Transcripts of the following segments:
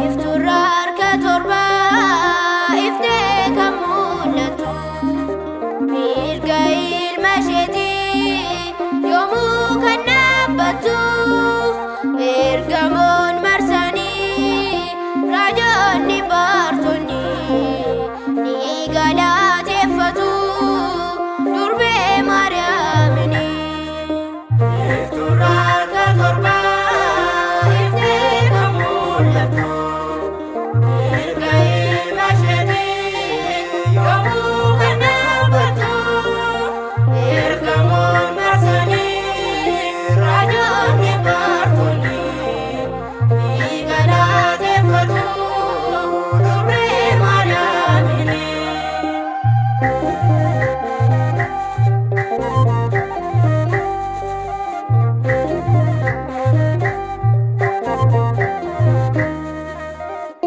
Iftuurra harka torbaa iftee kan mul'atu mirga ilma isheetii yoomuu kan dhaabbattu ergamoon marsanii raajonni baartonni ni galateeffatu durbee Maariyaamini. Iftuurra harka torbaa iftee kan mul'atu mirga ilma isheetii yoomuu kan dhaabbattu ergamoon marsanii raajonni baartonni ni galateeffatu durbee Maariyaamini.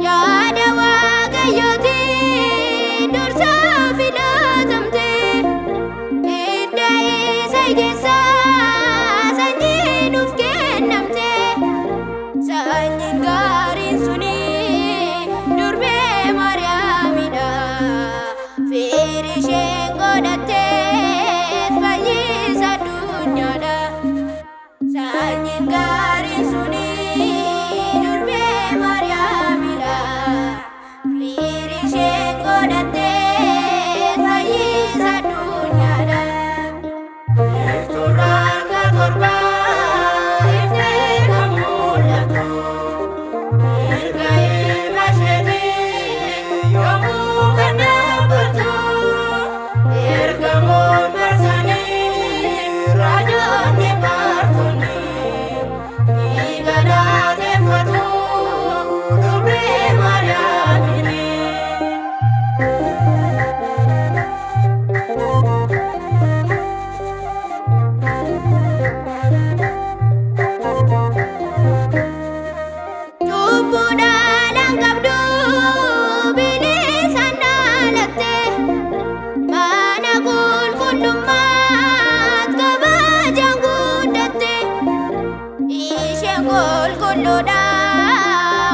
Yaada Waaqayyootiin dursa filatamte hidda isa keessaa sanyiin nuuf kennamte sanyiin gaariin suni durbee Maariyaamidha firii isheen godhatte fayyisa addunyaadha. Sanyiin gaariin suni durbee Maariyaamidha. Firii isheen godhatte fayyisa addunyaadha. Iftuurra harka torbaa iftee kan mul'atu mirga ilma isheetii yoomuu kan dhaabbattu ergamoon marsanii raajonni baartonni ni galateeffatu durbee Maariyaamini. Cubbuudhaan qabdu bilisaan dhaalatte mana qulqullummaatti kabajaan guddatte isheen qulqulluudha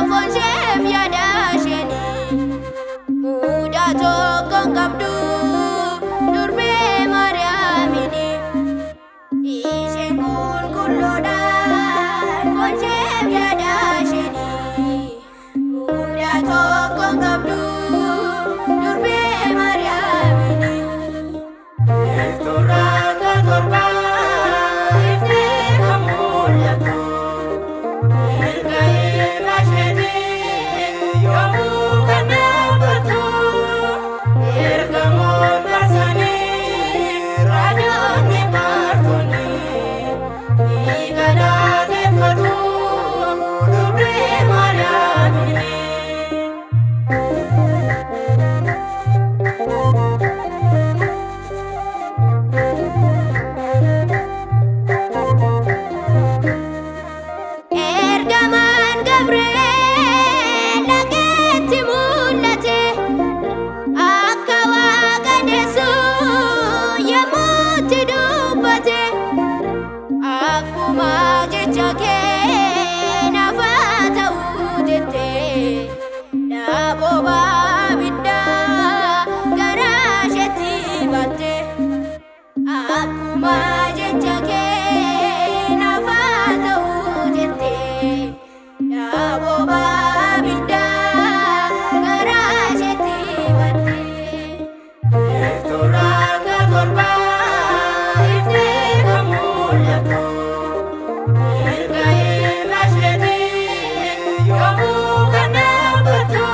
foon isheef yaada isheenii mudaa tokko hin qabdu durbee Maariyaamini. Isheen qulqulluudha foon isheef yaada isheenii mudaa tokko hin qabdu durbee Maariyaamini. Iftuurra harka torbaa iftee kan mul'atu mirga ilma isheetii yoomuu kan dhaabbattu ergamoon marsanii raajonni baartonni ni galateeffatu durbee Maariyaamini. Ergamaan Gabri'eel dhageetti mul'ate akka Waaqa deessuu yemmuutti dubbate akkuma jecha kee naaf haa ta'u jette dhaaboo abiddaa garaa isheetti baatte. Akkuma jecha kee naaf haa ta'u jette dhaaboo abiddaa garaa isheetti baatte. Iftuurra harka torbaa iftee kan mul'atu mirga ilma isheetii yoomuu kan dhaabbattu.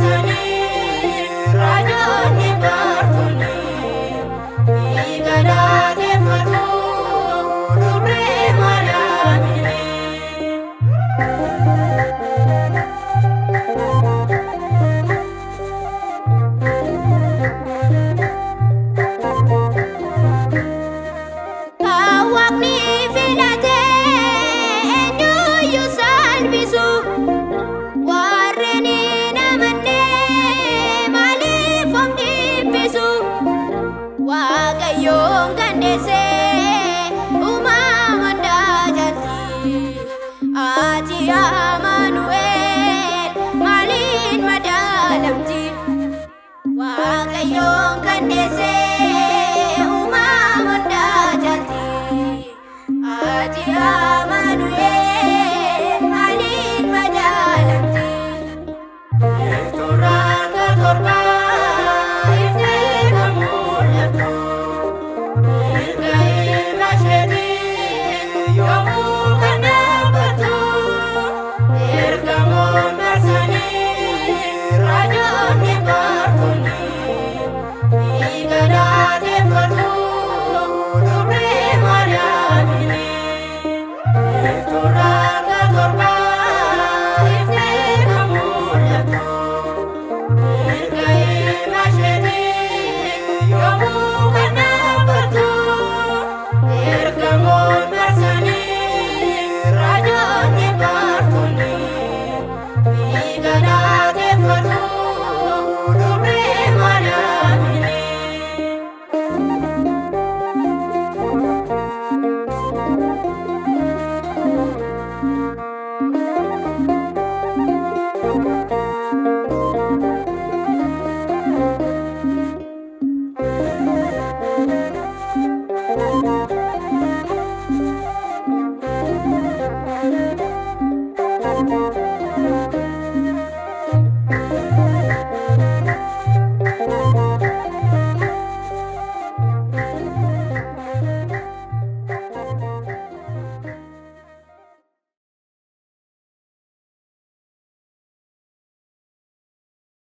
Marsanii raajonni baartonni ni galateeffatu dubree Maariyaamini. Kan Waaqni filatee eenyuyyuu salphisu, warreen hin amanne maaliif of dhiphisu? Waaqayyoon kan deesse uumamaan daajalti. Ati Amaanu'el maaliin madaalamti? Waaqayyoon kan deesse uumamaan daajalti. Ati Amaanu'el maaliin madaalamti? Biiftuurraa torbaa iftee kan mul'atu, mirga ilma isheetiin yoomuu kan dhaabbatu. Ergamoon marsanii raajonni baartonni ni galateeffatu dubree Maariyaamini. Biiftuurraa torbaa iftee kan mul'atu, mirga ilma isheetiin yoomuu kan dhaabbatu. Ergamoon marsanii raajonni baartonni ni galateeffatu dubree Maariyaamini.